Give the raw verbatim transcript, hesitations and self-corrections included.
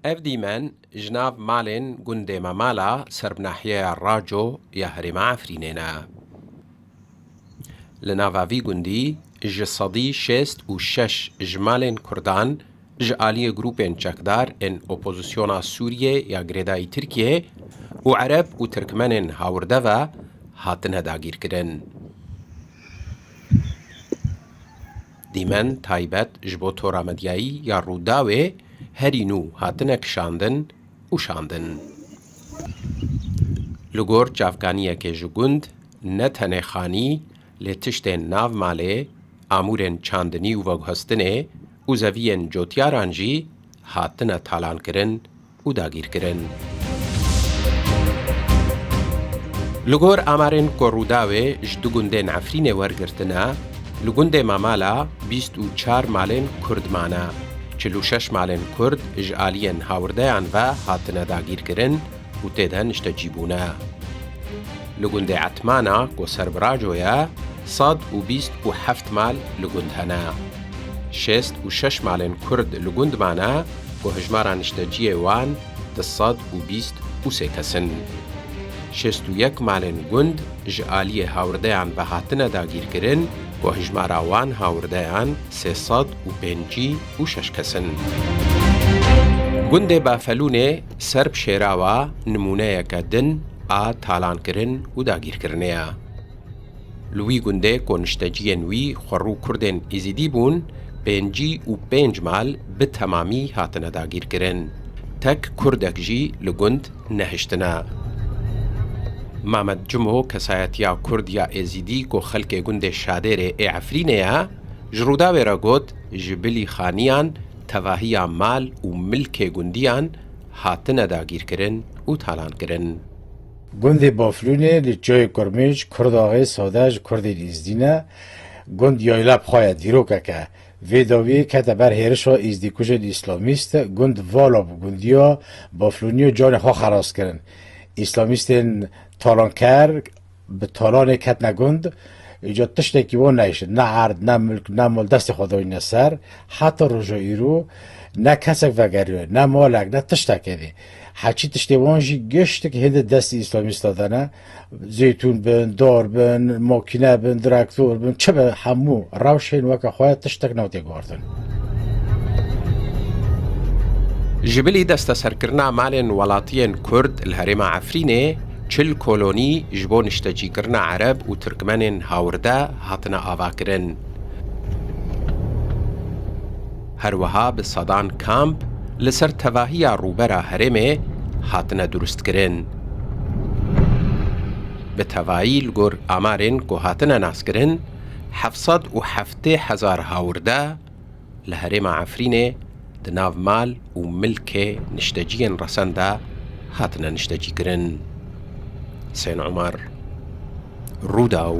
Ev dîmen ji nav malên gundê Memala ser bi nahiyeya Raco ya herêma Efrînê ne. Li nava vî gundî ji sedî şêst û şeş ji malên Kurdan ji aliyê grûpên çekdar ên opozisyona Sûriyê ya girêdayî Tirkiyê û Ereb û Tirkmenên hawirde ve hatine dagîrkirin. Dîmen taybet ji bo tora medyayî ya Rûdawê herî nû hatine kişandin û şandin. Li gor çavkaniyekê ji gund ne tenê xanî, lê tiştên nav malê, amûrên çandinî û veguhestinê û zeviyên cotyaran jî hatine talankirin û dagîrkirin. Li gor amarên ku Rûdawê ji du gundên Efrînê wergirtine, li gundê Mamala bîst û çar malên Kurd mane. Çil û şeş malên Kurd ji aliyên hawirdeyan ve hatine dagîrkirin û tê de niştecî bûne. Li gundê Etmana ku ser bi Raco ye, sed û bîst û heft mal li gund hene. Şêst û şeş malên Kurd li gund mane ku hijmara nişteciyê wan du sed û bîst û sê kes in. Şêst û yek malên gund ji aliyê hawirdeyan ve hatine dagîrkirin ku hijmara wan hawirdeyan sê sed û pêncî û şeş kes in. Gundê Bafelûnê ser bi Şêrawa nimûneyeke din a talankirin û dagîrkirinê ye. Li wî gundê ku nişteciyên wî xwerû Kurdên Êzîdî bûn, pêncî û pênc mal bi temamî hatine dagîrkirin. Tek Kurdek jî li gund nehiştine. Mamed Cimo, kesayetiya Kurd ya Êzîdî ku xelkê gundê Şadêrê ê Efrînê ye, ji Rûdawê re got, ji bilî xaniyan tevahiya mal û milkê gundiyan hatine dagîrkirin û talankirin. Gundê Baflûnê li Çiyayê Kurmê ji Kurdaxê sade ji Kurdên Êzdî ne. Gund yayla bi xwe ye, dîrokek e. Vê dawiyê kete ber hêrişa Êzdîkujên Îslamîst, gund vala bi gundiya Baflûniyê canê xwe xelas kirin. Îslamîstên talanker bi talanê ketine gund, îca tiştekî wan nehişt, ne erd, ne milk, ne mal destê xwe dayîne ser, heta roja îro ne kesek vegeriye, ne malek, ne tiştek hêdî. Heçî tiştê wan jî giştik hêdî destê îslamîsta de ne. Zeytûn bin, dar bin, makîne bin, direktor bin, çi be hemû rewşên weke xwe ye, tiştek newtê guhartin. Ji bilî desteserkirina malên welatiyên Kurd li herêma Efrînê, çil kolonî ji bo niştecîkirina Ereb û Tirkmenên hawirde hatine avakirin. Her wiha bi sedan kamp li ser tevahiya rûbera herêmê hatine durustkirin. Bi tevayî li gor amarên ku hatine naskirin, heft sed û heftê hezar hawirde li herêma Efrînê di nav mal û milkê nişteciyên resen de hatine niştecîkirin. Husên Omer, Rûdaw.